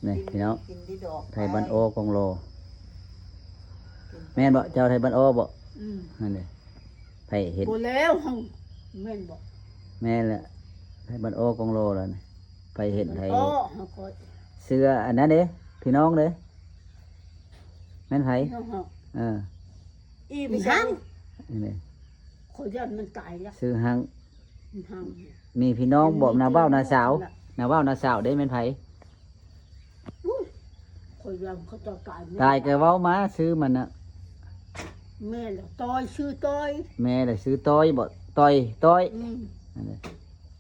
ນີ້ພີ່ນ້ອງ ໄທບ້ານອໍກອງລໍ ແມ່ນບໍ່? ເຈົ້າໄທບ້ານອໍບໍ່? ອືມ ນັ້ນເດ້ ໃຜເຫັນ ບໍ່ແລ້ວຫັ້ນ ແມ່ນບໍ່? ແມ່ນແຫຼະ ໄທບ້ານອໍກອງລໍລະນີ້ ໃຜເຫັນ ໃຜ ເສື້ອອັນນັ້ນເດ້ ພີ່ນ້ອງເດ້ ແມ່ນໃຜ? ເອີ ອີ່ຫຍັງ? ນີ້ ຂ້ອຍຢ້ານມັນຕາຍລະ ຊື່ຮັງ ຮັງ ມີພີ່ນ້ອງບໍ່? ນ້າບ່າວນ້າສາວ ນ້າບ່າວນ້າສາວເດ້ ແມ່ນໃຜ? ອຸ້ຍ ຂ້ອຍຢ້ານເຂົາເຈົ້າຕາຍ ຕາຍກໍເວົ້າມາຊື່ມັນນະ ແມ່ລະ ຕ້ອຍ ຊື່ຕ້ອຍ ແມ່ລະຊື່ຕ້ອຍບໍ່? ຕ້ອຍ ຕ້ອຍ ອືມ ນັ້ນແຫຼະ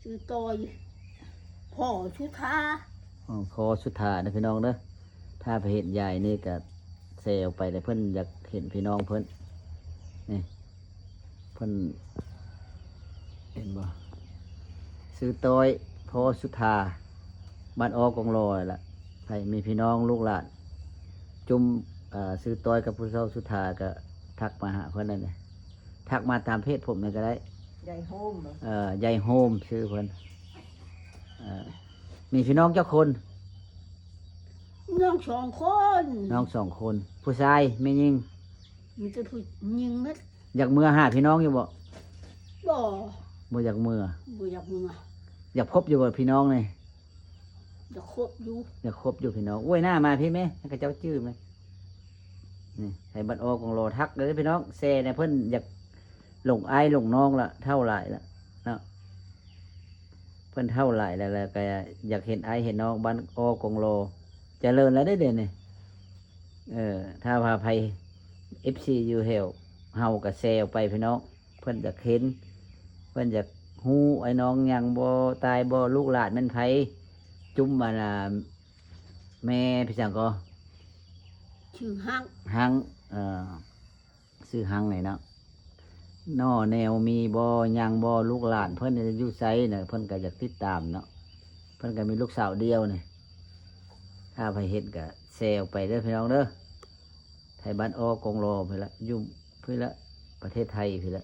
ຊື່ຕ້ອຍ ພໍ່ສຸທາ ອໍ ພໍ່ສຸທາເດີພີ່ນ້ອງເດີ ຖ້າໄປເຫັນຍາຍນີ້ກໍແຊອອກໄປແລ້ວ ເພິ່ນຢາກເຫັນພີ່ນ້ອງເພິ່ນ ນີ້ ເພິ່ນ ເຫັນບໍ່? ຊື່ຕ້ອຍ ພໍ່ສຸທາ ບ້ານອໍກອງລໍລະ ໃຜມີພີ່ນ້ອງລູກຫຼານ ຈຸ້ມ ເອີ ຊື່ຕ້ອຍກັບຜູ້ເຖົ້າສຸທາ ກໍທັກມາຫາເພິ່ນນັ້ນແຫຼະ ທັກມາຕາມເພຈຜົມນີ້ກໍໄດ້ ຍາຍໂຮມ ເອີ ຍາຍໂຮມຊື່ເພິ່ນ ເອີ ມີພີ່ນ້ອງຈັກຄົນ? ນ້ອງສອງຄົນ ນ້ອງສອງຄົນ ຜູ້ຊາຍແມ່ຍິງ? ມີແຕ່ຜູ້ຍິງໝົດ ຢາກເມືອຫາພີ່ນ້ອງຢູ່ບໍ່? ບໍ່ ບໍ່ຢາກເມືອ ບໍ່ຢາກເມືອ ຢາກພົບຢູ່ບໍ່ພີ່ນ້ອງນີ້? ຢາກພົບຢູ່ ຢາກພົບຢູ່ພີ່ນ້ອງ ໂອ້ຍ ໜ້າມາພີ້ແມ່ ໃຫ້ເຂົາເຈົ້າຈື່ແມ່ ນີ້ ໃຫ້ບ້ານອໍກອງລໍທັກເດີພີ່ນ້ອງ ແຊແດ່ ເພິ່ນຢາກຫຼົງອ້າຍຫຼົງນ້ອງລະ ເຖົ້າຫຼາຍລະເນາະ ເພິ່ນເຖົ້າຫຼາຍແລ້ວ ແລ້ວກໍຢາກເຫັນອ້າຍເຫັນນ້ອງ ບ້ານອໍກອງລໍຈະເລີນແລ້ວເດ້ດຽວນີ້ ເອີ ຖ້າວ່າໃຜ ເອັຟຊີ ຢູ່ແຖວເຮົາກໍແຊອອກໄປພີ່ນ້ອງ ເພິ່ນຢາກເຫັນ ເພິ່ນຢາກຮູ້ ອ້າຍນ້ອງຍັງບໍ່ຕາຍບໍ່? ລູກຫຼານແມ່ນໃຜ? ຈຸ້ມອັນນ່າ ແມ່ພີ່ສັງກໍ ຊື່ຮັງ ຮັງ ເອີ ຊື່ຮັງນີ້ເນາະ ໜໍ່ແນວມີບໍ່? ຍັງບໍ່? ລູກຫຼານເພິ່ນຢູ່ໃສນະ? ເພິ່ນກໍຢາກຕິດຕາມເນາະ ເພິ່ນກໍມີລູກສາວດຽວນີ້ ຖ້າໃຜເຫັນກໍແຊອອກໄປເດີພີ່ນ້ອງເດີ ໄທບ້ານອໍກອງລໍພຸ້ນລະ ຢູ່ພຸ້ນລະ ປະເທດໄທພຸ້ນລະ